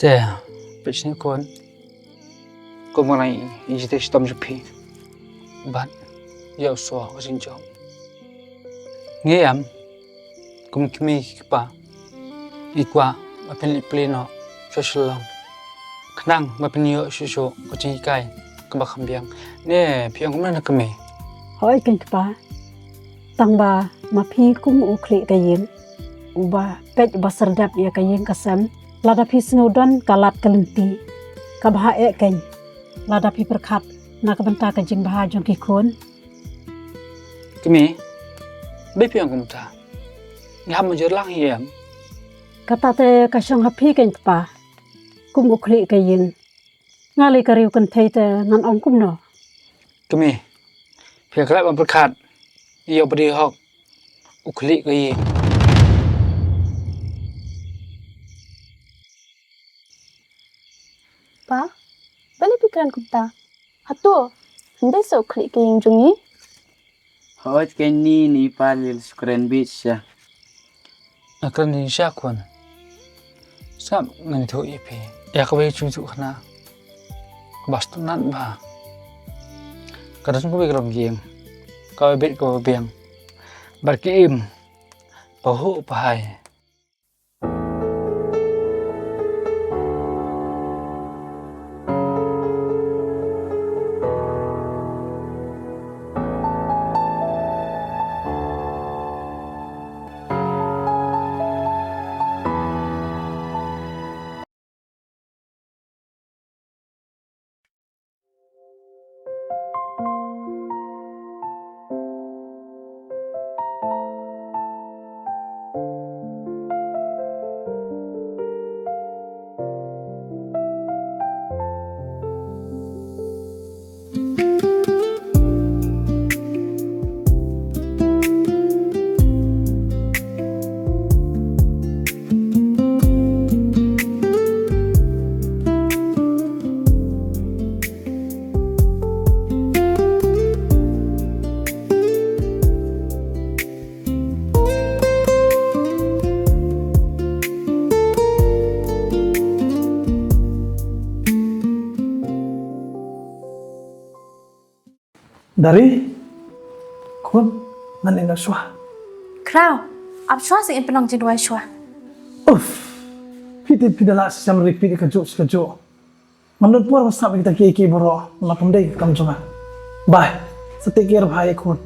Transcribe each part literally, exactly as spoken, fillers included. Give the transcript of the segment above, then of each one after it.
Te, peit shane khun. Kumba nga ïeit ïa ka shitom jong phi. Bad ïa u Sua ka jingjop. Ngi em, kum ki kmie ki kpa, ngi kwah ba phin leit plie noh sha Shillong, khnang ba phin ïoh shuh shuh ka jinghikai kaba kham biang. Ne phi ong kumno kmie? Hooid keiñ kpa. Tang ba ma phi kum u khlieh ka ïing, uba peit uba serdep ïa ka ïing ka sem, lada phi sngewdon ka lad ka lynti, kaba heh keiñ lada phi pyrkhat na ka bynta ka jingbha jong ki khun. Kmie, balei phi ong kumta? Ngi hap mynjur lang hi em? Kata te ka shong ha phi keiñ kpa. Kum u khlieh ka ïing, nga lei ka riew kynthei te ngan ong kumno? Kmie, phi khlem ban pyrkhat ïa u Bri Hok, u khlieh ka ïing. Pa, balei phi kren kumta? Hato hynrei sa u khlieh ka ïing jong ngi? Hooid keiñ, ni ni pa lil skren bit sha. Nga kren ni sha khun. Sngap ngan ïathuh ïa phi ïa kawei ka jingïathuh khana kaba sngewtynnat bha. Ka don kawei ka longïing kaba bit kaba biang bad ka im ba huh ba hai. Dari, khun, ngan ïeh noh shuwa. Khraw, ap shuwa, sa ngin pynlong jingduwai shuwa. Uff, phi te phi da lah shisha ban repeat ïa kajuh shi kajuh. Ngam don por ban sngap ïa kita kiei kiei baroh, la pyndonkam jong nga. Bye. Sa take care bha ïa khun.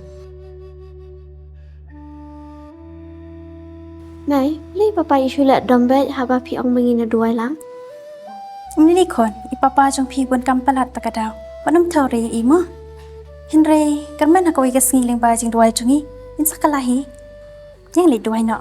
Nai, balei papa i shu leh dom beit haba phi ong ba ngin ïa duwai lang? Ym lei khun, i papa jong phi bun kam palat ta ka daw. Bad ym thaw re ïa i mo. Hynrei kyrmen ha kawei ka sngi lyngba jingduwai jong ngi, ngin sa kylla hi. Ïeng leit duwai noh.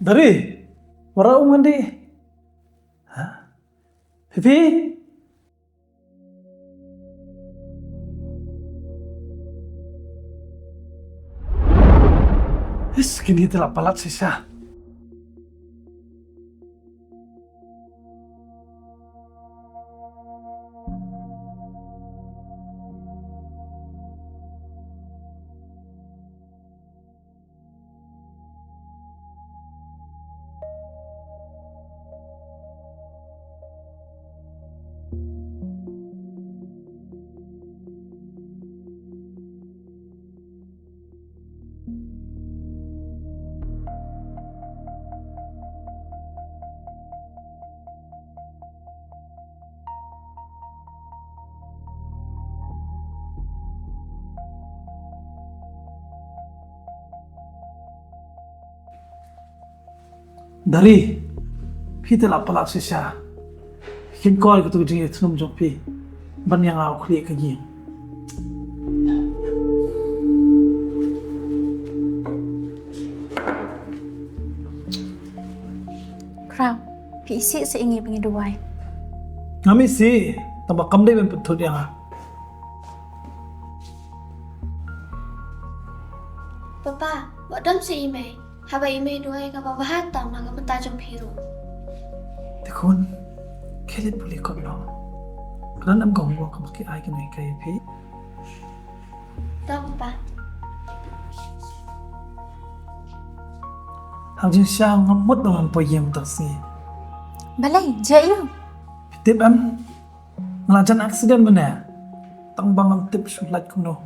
Dari, wara u mandi. Ha? Pipi? Is, kine te la palat shisha. Dari, phi te la palat shisha. Phi kynkoit ïa katu ka jingïathnum jong phi ban ïa nga u khlieh ka ïing. Khraw, phi isih sa ïa ngi ba ngi duwai? Ngam isih, tangba kam dei ban pynthut ïa nga. Papa, wat dam seh i mei. Haba i mei duwai kaba bha tam na ka bynta jong phi ruh. Te khun, khie leit pule kot noh. Ka don em ka homework kaba ki ai kane ka ïa phi? To, Papa. Hang jingshisha ngam mut ba ngan poi ïing mynta ka sngi. Balei, jia ïa u? Phi tip em, nga la jan accident mynne. Tang ba ngam tip shu lait kumno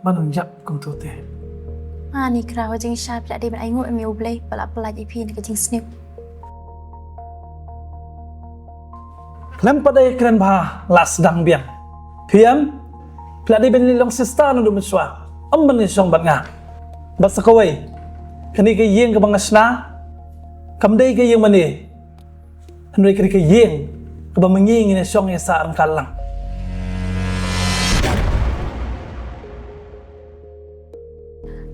ban ïap kumto te. Ani Khraw, ha jingshisha phi la dei ban ainguh em ïa U Blei ba la pyllait ïa phi na ka jingsniew. Khlem pat da ïakren bha la sdang biang. Phi em, phi la dei ban ïaleh long sister naduh mynshuwa, ym ban ïashong bad nga. Bad sa kawei, kane ka ïing kaba nga shna kam dei ka ïing mane. Hynrei ka dei ka ïing kaba ma ngi ngin ïashong ïasah ryngkat lang.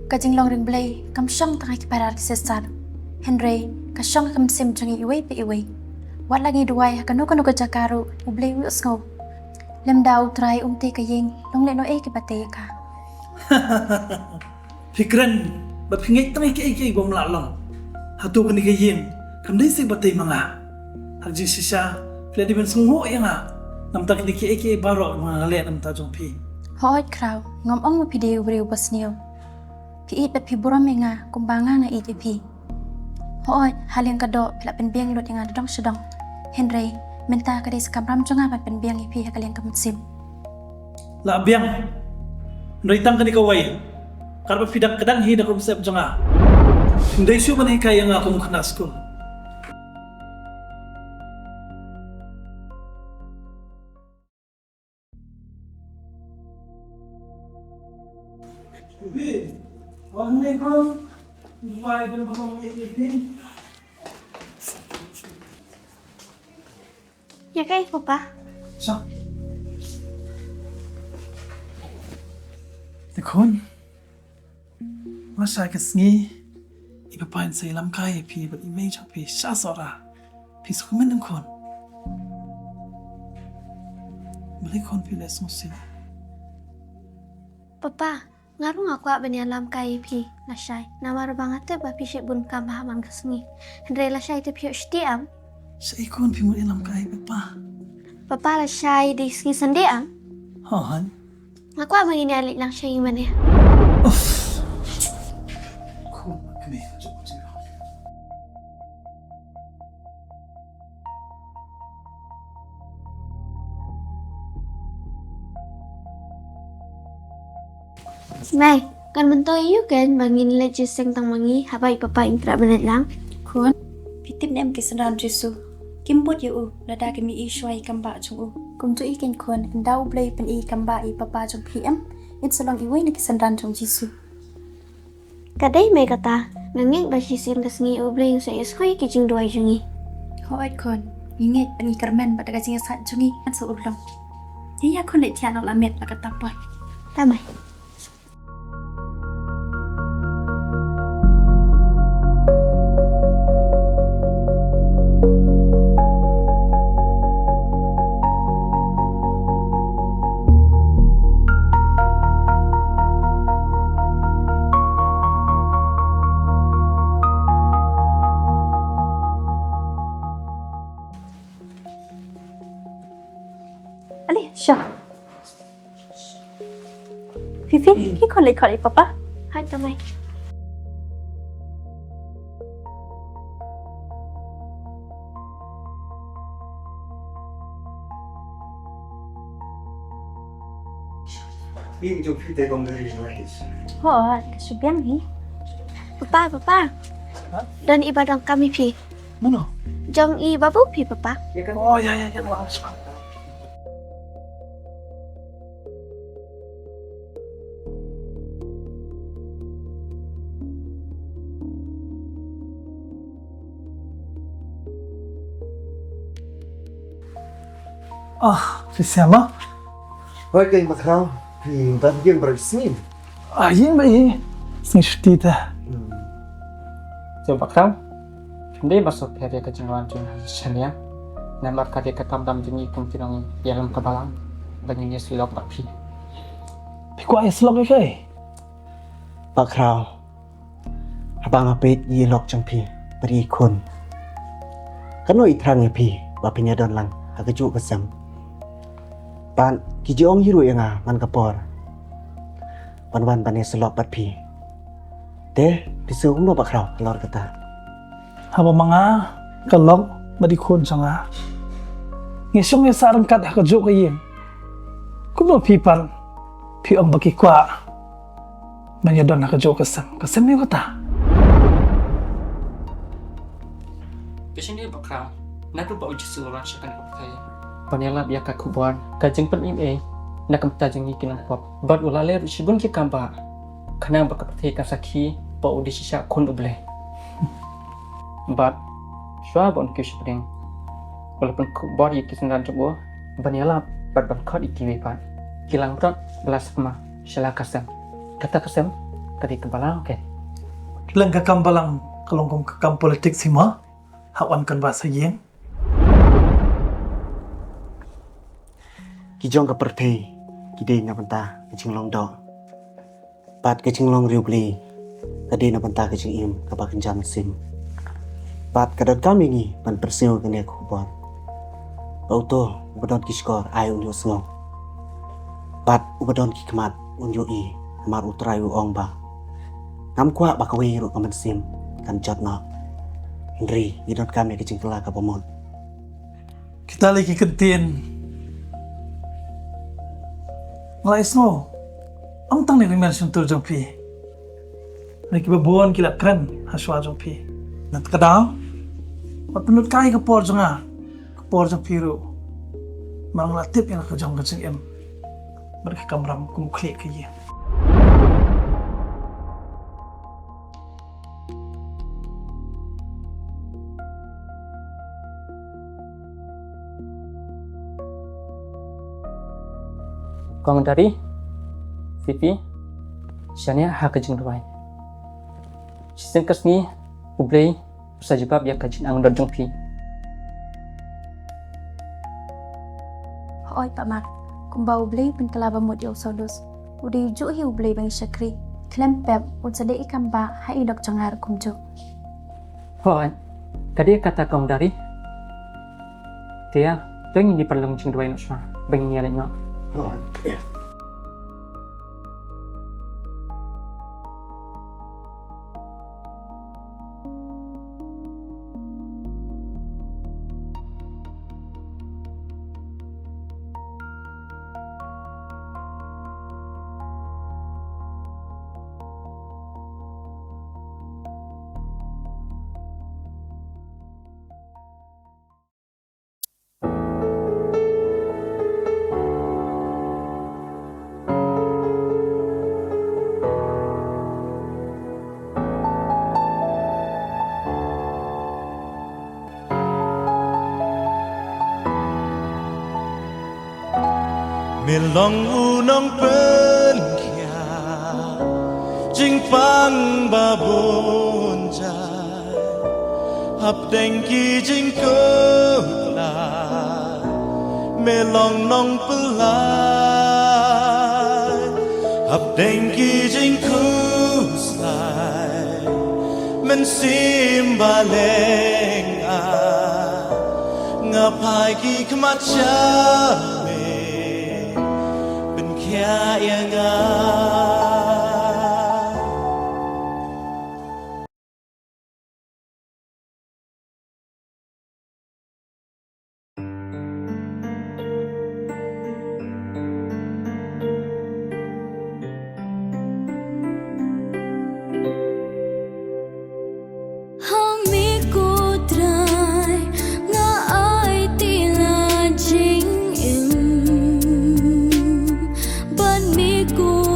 Ka jinglong ring Blei kam shong tang ha ki para ki sister, hynrei ka shong ha ka mynsiem jong ngi iwei pa iwei. Wat la ngi duwai ha kano kano ka jaka ruh, U Blei u ïohsngew. Lymda U Trai um tei ka ïing, long lehnohei kiba tei ïa ka. Phi kren bad phi ngeit tang ïa kiei kiei bym lah long. Hato kane ka ïing kam dei seh ba tei ma nga? Ha jingshisha phi la dei ban sngewbha ïa nga na bynta kine kiei kiei baroh ba nga leh na bynta jong phi. Hooid Khraw, ngam ong ba phi dei u briew ba sniew. Phi ïeit bad phi burom ïa nga kumba nga nga ïeit ïa phi. Hooid, ha liang ka doh phi la pynbiang lut ïa nga da dong sha dong. Hynrei mynta ka dei sa kamram jong nga ban pynbiang ïa phi ha ka liang ka mynsiem. La biang. Hynrei tang kane kawei, katba phi dang kdang hi da ka rynsan jong nga, ym dei shuh ban hikai ïa nga kum u khynnah skul. Ïa kaei, Papa? Sha. Te khun, lashai ka sngi i Papa in sa ïalam kai ïa phi bad i mei jong phi sha Sohra. Phi sngewkmen em khun? Balei khun phi leh sngewsih? Papa, nga ruh nga kwah ban ïalam kai ïa phi lashai, namar ba nga tip ba phi shait bun kam bha man ka sngi. Hynrei lashai te phi ïoh shati em? Shaei khun phi mut ïalam kai Papa? Papa, lashai dei sngi Sunday em? Hooid. Nga kwah ba ngin ïa leit lang sha ïing mane. Uff. Khun, kane ka jong ka jingïalam. Mei, kan myntoi ïa u Ken ba ngin leit jingïaseng tang ma ngi haba i Papa in treh ban leit lang. Khun, phi tip ne em ki synran Jisu kim bud ïa u lada kim ïohi shuwa ïa i kam bah jong u. Kumjuh i Ken khun, ynda U Blei u pyni i kam bah ïa i Papa jong phi em, in sa long iwei na ki synran jong Jisu. Ka dei mei kata, nga ngeit ba shisien ka sngi U Blei un sa ïohsngew ïa ki jingduwai jong ngi. Hooid khun, ngi ngeit bad ngi kyrmen ba da ka jingïasaid jong ngi kan sa urlong. Ïa, ïa khun, leit thiah noh la miet la katta por. Ta mei. Ale, sha. Fifi, ki khun leit khot ïa Papa. Hooid, ta mei. Hooid, ka shu biang hi. Papa, Papa. Ha? Don i ba donkam ïa phi. Mano? Jong i babu phi, Papa. Oh, ïa, ïa, ïa. Ah, phi siam ah? Hoi, ka ïing Bah Khraw, phi dang ïeng baroh shi sngi? Ah, ïeng ba i. Sngi shuti te. Hmm. Jong Bah Khraw, ym dei ba sop pher ïa ka jingwan jong i Shania. Namar ka dei ka kam dam jong i kum ki nongïalam ka balang ba ngin ïasyllok bad phi. Phi kwah ïasyllok ïa kaei? Bah Khraw, haba nga peit ïa i lok jong phi bad i khun, kano i thrang ïa phi ba phin ïadon lang ha kajuh ka sem? Bad ki ju ong hi ruh ïa nga man ka por ban wan ban ïasyllok bad phi. Te phi sngew kumno Bah Khraw halor kata? Haba ma nga, ka lok bad i khun jong nga ngi shong ïasah ryngkat ha kajuh ka ïing, kumno phi pat phi ong ba ki kwah ban ïadon ha kajuh ka sem? Ka sem ïa kata. Ka shane Bah Khraw, naduh ba u Jisu u wan sha kane ka pyrthei ban ïalap ïa ka khubor ka jingpynim ei na ka bynta jong ngi ki nongpop, bad u la leh ruh shibun ki kam ba khnang ba ka pyrthei kan sakhi ba u dei shisha Khun U Blei. Bad shuwa ba un kiew shapdeng, u la pynkhubor ïa ki synran jong u ban ïalap bad ban khot ïa kiwei pat. Ki langbrot ba la sakma sha la ka sem. Kata ka sem ka dei ka balang, okay. Leng ka kam balang ka long kum ka kam politics hi mo, ha wan kan ba sa ïeng. Ki jong ka pyrthei ki dei na bynta ka jinglong doh, bad ka jinglong riewblei ka dei na bynta ka jingim kaba kynja mynsiem. Bad ka donkam ïa ngi ban pynsngew ïa kane ka khubor ba uto uba don ki shkor ai un ïohsngew, bad uba don ki khmat un ïohi. Namar U Trai u ong ba ngam kwah ba kawei ruh ka mynsiem kan jot noh, hynrei ngi donkam ïa ka jingkylla kaba mut. Kita lei ki kyntien. Nga la ïohsngew ym tang na ki hynmen shyntur jong phi, na kiba bun ki la kren ha shuwa jong phi. Na kata ka daw, wat pynlut kai ka por jong nga, ka por jong phi ruh. Namar nga la tip ïa la ka jong ka jingim bad ka kamram kum u khlieh ka ïing. Kong Dari, Fifi, shaniah ha ka jingduwai. Shisien ka sngi U Blei u sa jubab ïa ka jinganodot jong phi. Hooid Bah Mat, kumba U Blei u pynkylla ba mut ïa u Saulus, u dei u juh hi U Blei ba ngi shakri. Khlem pep un sa leh i kam ba ha i lok jong nga ruh kumjuh. Hooid, ka dei kata Kong Dari. Te ïa, to ngin ïa pynlong jingduwai noh shuwa ba ngin ïaleit noh. Hooid. Me long u nongpynkhiah, jingpang ba bun jait. Hapdeng ki jingkhuslai, me long nongpyllait. Hapdeng ki jingkhuslai, mynsiem ba lyngngai. Nga phai ki khmat sha me, pynkhiah ïa nga. Ha me ko Trai, nga aiti la jingim. Bad me ko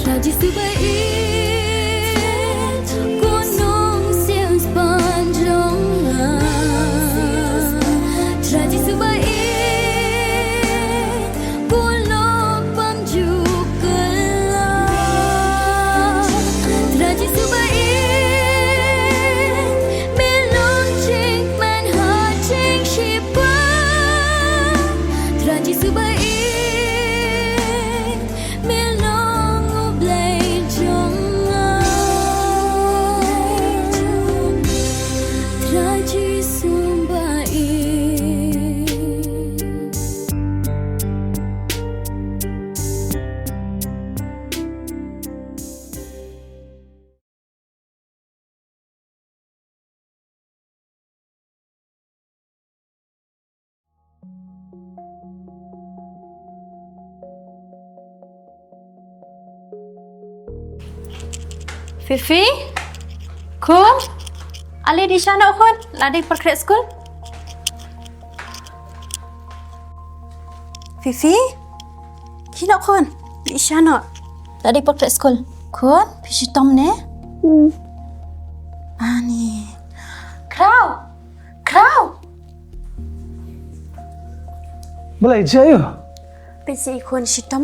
Trai Jisu ba ïeit, ko nongsiewspah jong nga. Trai Jisu ba ïeit, ko lok bym ju kylla. Trai Jisu ba ïeit, me long jingkmen ha jingshipang. Trai Jisu ba ïeit, me long U Blei jong nga. Trai Jisu ba ïeit. Fifi? Khun? Ale dih sha noh khun, la dei por khreh skul. Fifi? Khie noh khun, dih sha noh. La dei por khreh skul. Khun, phi shitom ne? Hmm. Ani. Khraw! Khraw! Balei, jia aïu? Phi shi khun shitom.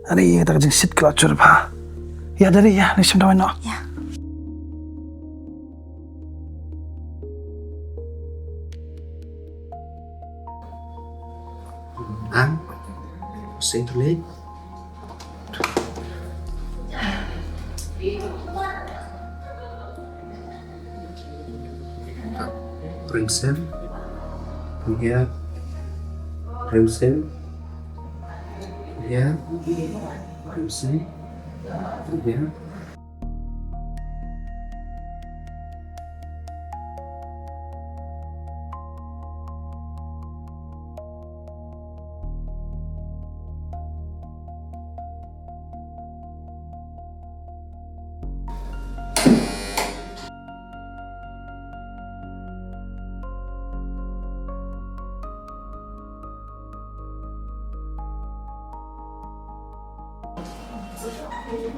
Ani, ïa kata ka jingshit ka la jur bha. Ïa, da ri ïa, ngi shim dawai noh. Ïa. Ang, sing tulik. Ring sing. Ring sing. Ring sing.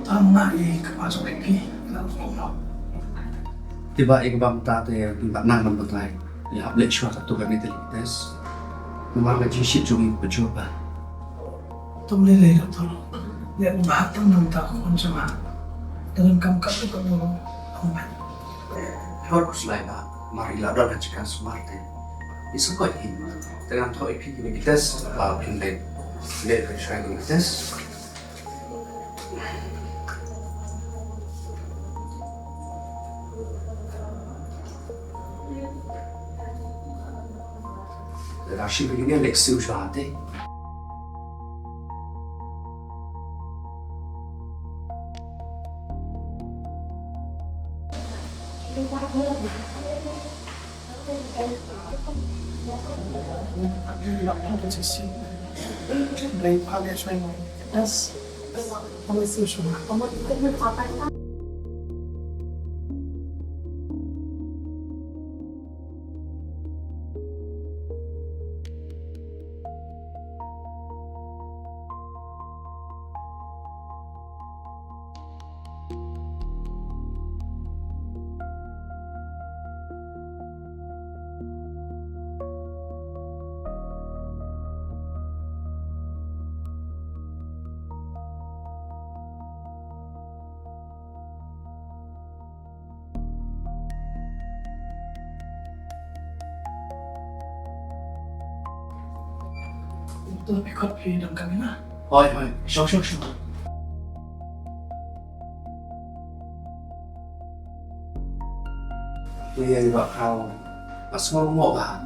Tang na i kaba jong i pi na kumno. Te ba i kaba mynta te ba nang ban batai. I hap leh shuwa katto katne te leh test. Namar ka jingshit jong i ba jur ba. Tum lei lei doktor. Leh ba tang nang ta khun jong nga. Te ngan kam katto katne. Hor khuslai ba. Mar i la don ha jaka sumar te. I sa koit hi. Te ngan thoh i phi ki test ba phin leh. Leh ka shuwa ki test. Lashing bini lek siu shwa te. To phi khot phi donkam ïa nga. Hooid, hooid. Sure, sure, sure. Ïa, ïa, ba khraw. Ba sngew mo ba.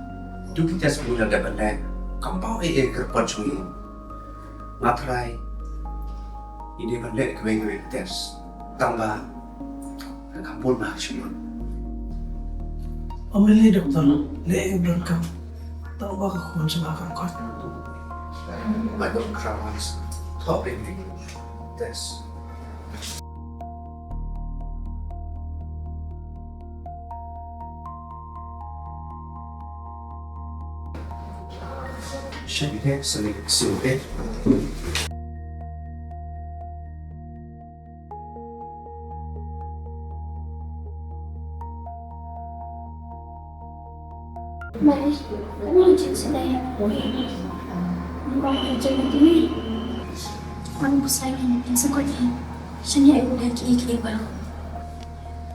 Tu ki test ba ngi la dep ban leh. Kam paw ei ei kyrpad jong ngi. Nga tharai i dei ban leh kiwei kiwei ki test. Tang ba ka kham bun ba ha shibun. Ym lei lei doktor, leh ïa u donkam. Tang ba ka khun jong nga kam koit. Ba doktor Krawans, thoh leh kiwei ki test. Shane, sali, sali. Mei, ano jin sa dei. Ngam kwah jin na tini. Kwan ku sai kan in sa kwat in. Shan ya ibu da ki ki baru.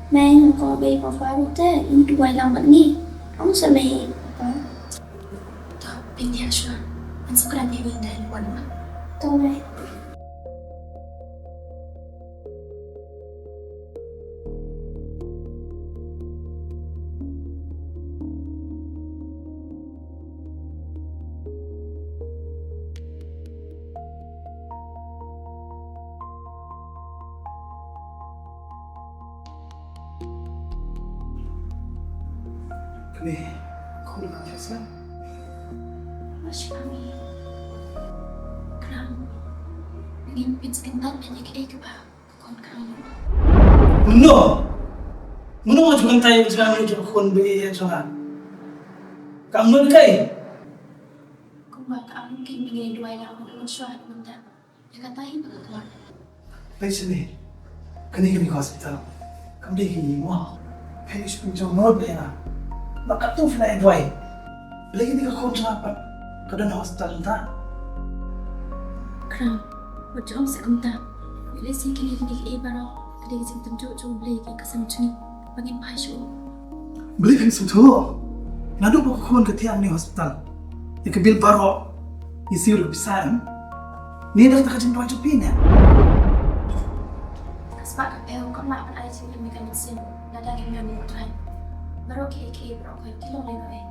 Mei, ngam kwah bei pa baru te in duwai lang bat ni. Ang sa mei. To, pin dia shwa. An sa kwat ni bin dai wan ma. To mei. Kane, khun ka Jasmine. Mas kami. Kram. Ngin pyn skyntat ïa kane kaba ka khun kram. Mano? Mano nga jingkyntait ïa ka jingkyntait jong ka khun ba ïeit jong nga? Ka Angnud kai? Kumba ka Angnud kai, ngi duwai lang mynta shuwa mynta. Ïa kata hi ba ka khun. Peit shane. Kane ka dei ka hospital. Kam dei ka ïing mo. Peit shane jong Angnud ïa nga. Ba katto phi la ïa duwai. Balei kane ka khun jong nga pat ka don ha hospital mynta? Kram, wat ju ong sa kumta. Lehse kine ki dei kiei baroh, ki dei ki jingtynjuh jong U Blei, ki ka sem jong ngi ba ngin phai sha u. Balei phi sngewthuh? Naduh ba ka khun ka thiah hangne ha hospital, ïa ka bill baroh ngi siew da ka pisa em? Ne da kata ka jingduwai jong phi ne? Ka spah ka phew kam lah ban ai jingim ïa ka mynsiem lada kim don ïa U Trai. Baroh kiei kiei baroh ki long lehnohei.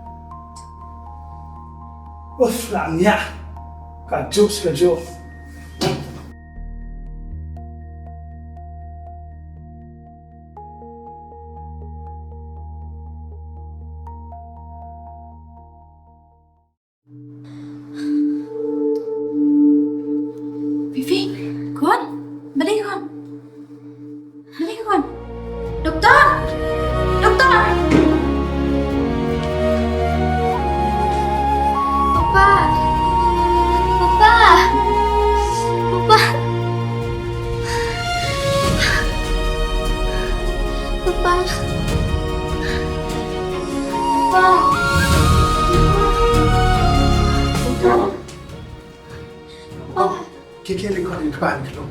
Uff, la ngiah. Ka juh, ka juh. Fifi, khun, balei khun? Balei khun? Doktor! Doktor! Papa! Papa! Papa! Papa! Papa! Papa! Ki, ki, ni khun, ni khun, ni khun.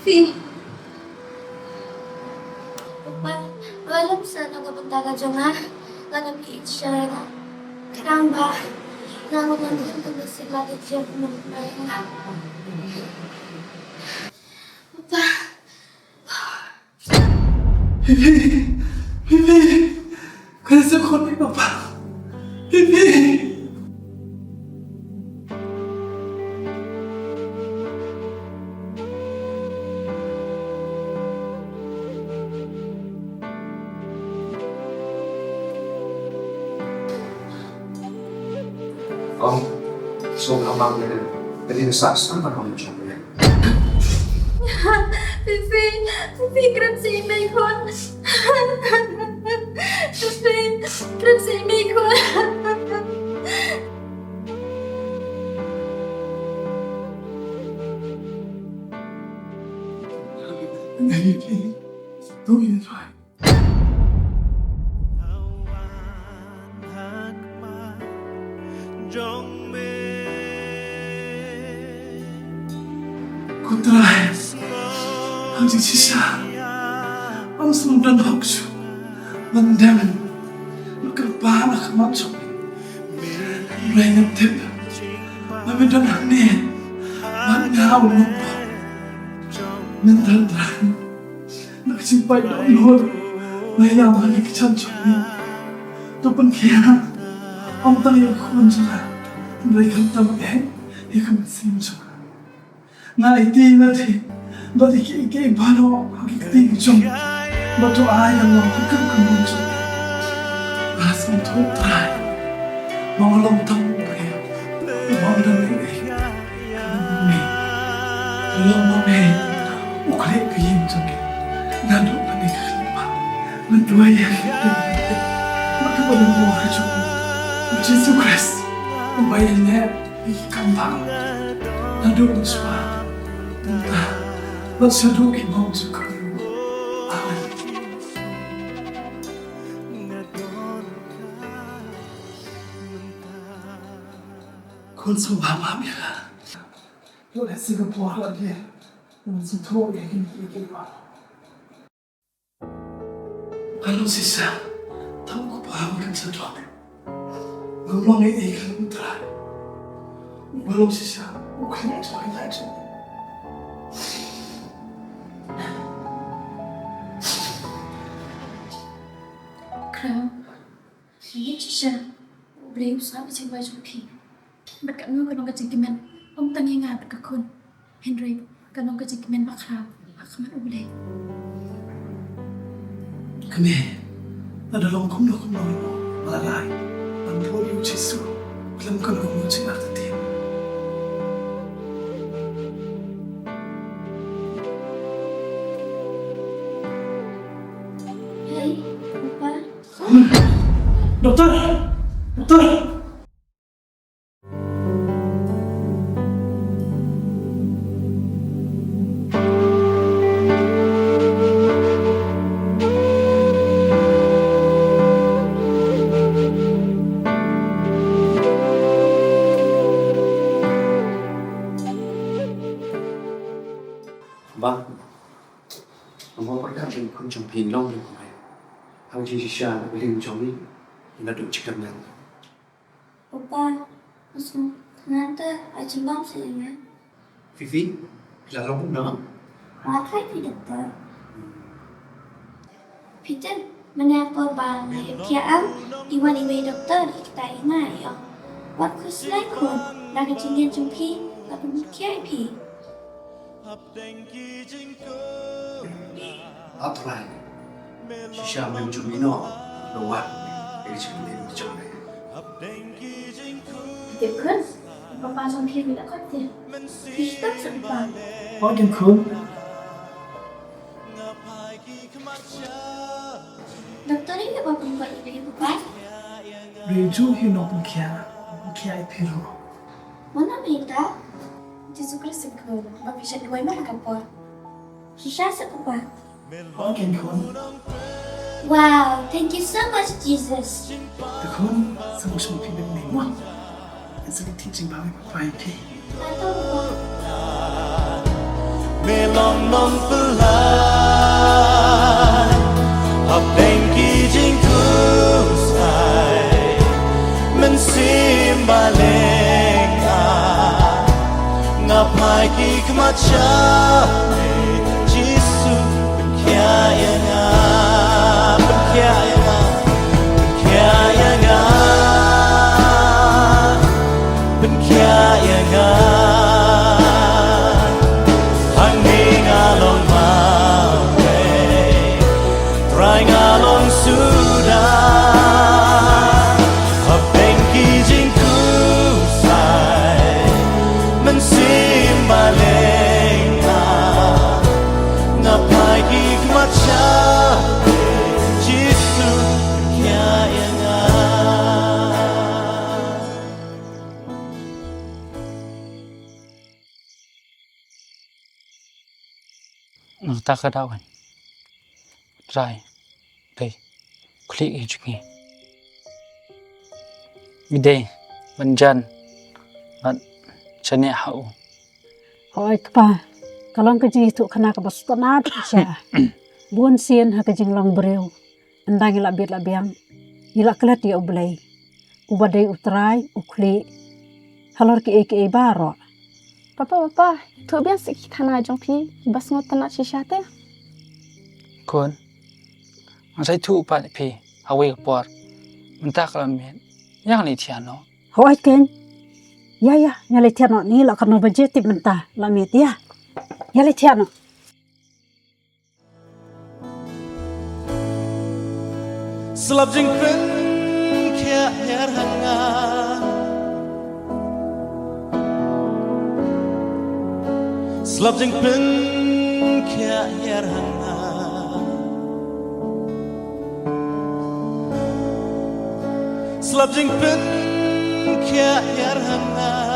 Phi. Papa, wallam sa na ka bynta ka jong nga. Nga la mih sha nga. Khnang ba nga ngan ïoh ka mynsiem ba dei jong nga. Papa. Phi, phi, phi, phi. Ka dei sa khun phi, papa. Phi, phi. Kong, song amang ne, tadi ne sa sa ba kong jong ne. Fifi, Fifi, kren sa ïa i mei khun. Fifi, kren sa ïa i mei khun. Fifi, don't even try. Ko Trai, Jisu shisha, ym sngewdon hok shuh ban dem ban kyrpad ha khmat jong me. Hynrei ngan tip ba me don hangne bad nga u nongpop. Mynta Trai, na ka jingpait dohnud, nga ïam ha ki kjat jong me. To pynkhiah ym tang ïa ka khun jong nga, hynrei khamtam eh ïa ka mynsiem jong nga. Nga aiti, nga theh bad ïa kiei kiei baroh ha ki kti ki jong me. Bad to ai ïa nga ha ka kyrkhu jong me. Nga sngewthuh Trai ba nga long tang u briew uba ym don ei ei. Ka long ma me u khlieh ka ïing jong me. Naduh mynne ka khyllipmat nga duwai ïa ka ïing jong me bad kaba don ha jong me. U Jisu Khrist uba ïaleh ïa ki kam bha naduh mynshuwa, mynta bad shaduh ki bymjukut. Amen. Khun sngewbha ma Mira. To leit sha ka por lade. Ngan sngewthuh ïa kine kiei kiei baroh. Nga long shisha tang u kpa ba kan sa don. Ngam long ei ei khlem u Trai uba long shisha u khlieh jong ka ïing jong me. Khraw, phi ïeit shisha, U Blei u sngap ïa ka jingduwai jong phi. Bad kano kano ka jingkmen, ym tang ïa nga bad ka khun, hynrei kano ka jingkmen ba khraw ha khmat U Blei. Kmie, lada long kumno kumno ruh, ba la lai ban bud ïa u Jisu khlem kano kano ka jingartatien. Hei, Papa. Doktor! Doktor! Bah, nga mut pyrkhat ba i khun jong phi long i khun. Hang jingshisha na ka liang jong i, i la duh jingkyrmen. Papa, nga sngewtynnat te, ai jingbam seh ïa nga. Fifi, phi la long kumno? Nga thait phi doktor. Phi tip, mynne por ba nga ïoh thiah am, i wan iwei i doktor i ktai ïa nga, i ong, wat khuslai khun, da ka jingngeit jong phi ka pynmut khiah ïa phi. Hap Trai, shisha mynjur ïa no, no wan ïa ka jingpynim jong me. Tip khun, papa jong phi wi la kot te. Phi sdang sa papa. Ong kin khun. Doktor ïa ba pynkoit ïa phi papa. Ri ju hi no pynkhiah, pynkhiah ïa phi ruh. Mano mynta? Jisu Khrist khun, ba phi shait duwai man ka por. Shisha sa papa. Ong kin khun. Wow, thank you so much, Jesus. Te khun, sa mut shu phi bit meng mo. Sa ki teaching ba me papa ïa phi. Tato papa. Me long nongpynlait hapdeng ki jingkhuslai. Mynsiem Balang ah, nga phai ki khmat sha me, Jisu, pynkhiah ïa nga, pynkhiah ïa nga, pynkhiah ïa nga, pynkhiah ïa nga. Hangne nga long marwei, Trai nga long suda. Hapdeng ki jingkhuslai, mynsiem Balang ah, nga phai ki khmat sha me, Jisu, pynkhiah ïa nga. Nangta ka daw kan. Trai, dei, khlieh ïa jong ngi. Ngi dei ban jan bad shaniah ha u. Hooid kpa, Ka long ka jingïathuhkhana kaba sngewtynnat shisha. Bun sien ha ka jinglong briew, ynda ngi la bit la biang, ngi la klet ïa U Blei, uba dei U Trai U Khlieh halor kiei kiei baroh. Papa, papa, ïathuh biang seh ki khana jong phi ba sngewtynnat shisha te. Khun, nga sa ïathuh pat ïa phi ha kawei ka por. Mynta ka la miet, ïa ngi leit thiah noh. Hooid keiñ. Ïa, ïa, ïa leit thiah noh, ngi la katno baje tip mynta, la miet, ïa. Ïa leit thiah noh. Slap jingpynkhiah hiar ha nga. Slap jingpynkhiah hiar ha nga. Slap jingpynkhiah hiar ha nga.